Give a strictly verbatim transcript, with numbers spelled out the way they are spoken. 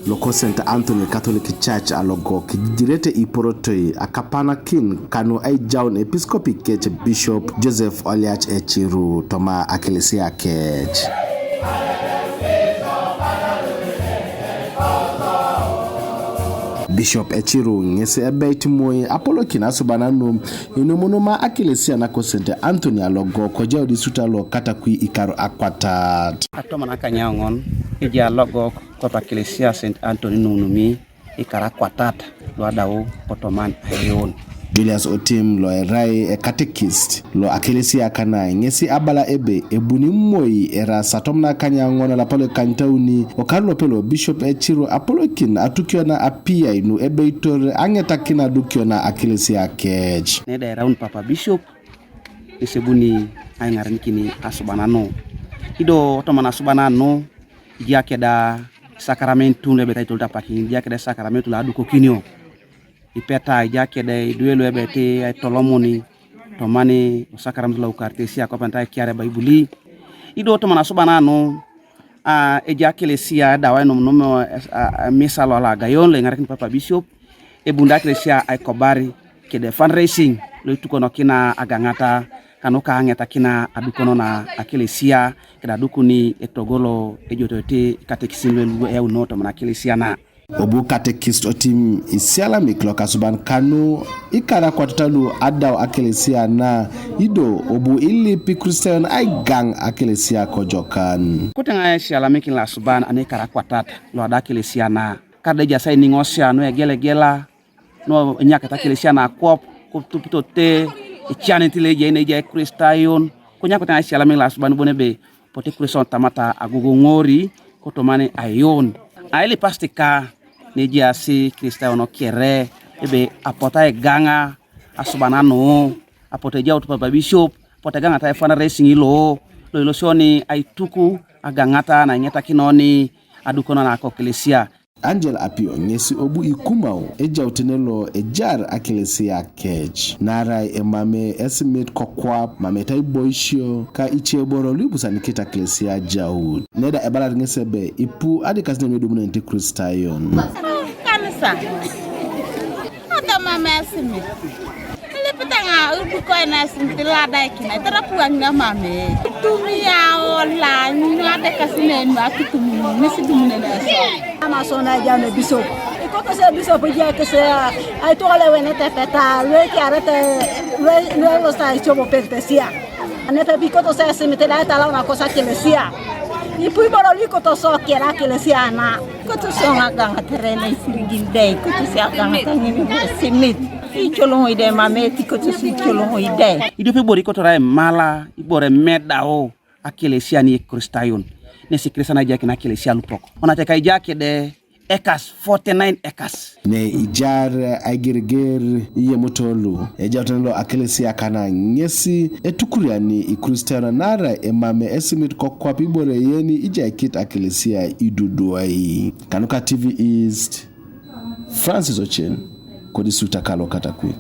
Loko Saint Anthony Catholic Church alogo kijirete iporotoi akapanakin kanu aijaun episkopi kec Bishop Joseph Oliach Echiru toma akelesia kec. Bishop Echiru ŋesi ebeit moi apolokin asuban nu inumunuma akelesia nako Saint Anthony alogo kojau disuta lo Katakwi ikar akwatat. Atoma nakanyaoŋon ija alogo kop akelesia Saint Anthony nunumi ikar akwatat lo adau kotoman ayon. Julius Otim lo erai ekatekist lo akelesia kana ŋesi abala ebe ebuni moi eras atomon akanyaŋon olapa lo ikanitauni okar lope lo Bishop Echiru apolokin atukio na apiai nu ebeitor aŋetakin adukio na akelesia kec. Neda eraun Papa Bishop ŋesi ebuni aiŋarenikin asuban nu. Ido otoman asuban nu ijake da isakaramentu lu ebeit aitolot apakin, ijake da isakaramentu lu adukokinio. Ipeta ijake da idwe lu ebeit aitolomuni tomani osakaramentu lo Eukaristia kopentai kiare Baibuli. Ido otoman asuban nu a, eja akelesia edau ainomnom emisa lo alagayon lo iŋarekin Papa Bishop, ebuni da akelesia aikobari kede fundraising lo itukonokina agaŋata kanuka aŋetakina adukono na akelesia kede adukuni etogo lo ejotote ikatekisin lu eyauno tomon akelesia na. Obu katekist Otim isialamik lokasuban kanu ikar akwatat lu adau akelesia na ido obu ilip Ikristayon aigaŋ akelesia kojokan. Koteŋ aisialamikin loasuban anu ikar akwatat lo adau akelesia na kada ejaas ainiŋosia nu egelegela nu enyaketa akelesia nakwap kotupitote icianit lo ejai neejai Ikristayon. Konye koteŋ aisialamikin loasuban bon ebe potu Ikristayon tamata agogoŋori kotomani ayon. Ailipasitika nejiasi Ikristayon kere ebe apotu aigaŋa asuban nu, apotu ejaut Papa Bishop, apotu egaŋata fundraising lo lo ilosioni aituku agaŋata na iŋetakinoni adukono na akokelesia. Angel Apio ŋesi obu ikumau ejautene lo ejar akelesia kec naarai emame esimit kokwap, mamete aiboisio ka ice boro lu ibusanikit akelesia ajaut. Neda ebalar ŋesi ebe ipu adekasinei nu edumunenit Ikristayon. Kanisa. Ata mama esimit. Ilipita ŋa iduko enasimit iladaikin aitarapu aŋina mame. Itumia ola nyuadekasi nenu akitum nisidumunene eso. Ama sona ejame bisop. Ikoto se bisop ejai kese aitwale wenete peta lwekiarete lwelosa icobo pentesia. Anepe bikoto se esimit da etalau nakosa akelesia. Ipu iboro luikoto so kera akelesia na. Koto so ŋagaŋatere na isirigin dei, koto si agaŋata ŋini esimit. Icoloŋo idai mameti, koto si icoloŋo idai. Idio pe ibore ikotora emala, ibore medao akelesia ni Ikristayon. Nesi Ikristayon aijakin akelesia lupok. Onateka ijake de ekas, forty nine ekas. Ne ijar aigirgir iyemoto lu ejautene lo akelesia kana ŋesi etukuriani Ikristayon naarai emame esimit kokwap ibore yeni ijaikit akelesia iduduai. Kanuka T V East, Francis Ochen, kodisuta kalo Katakwi.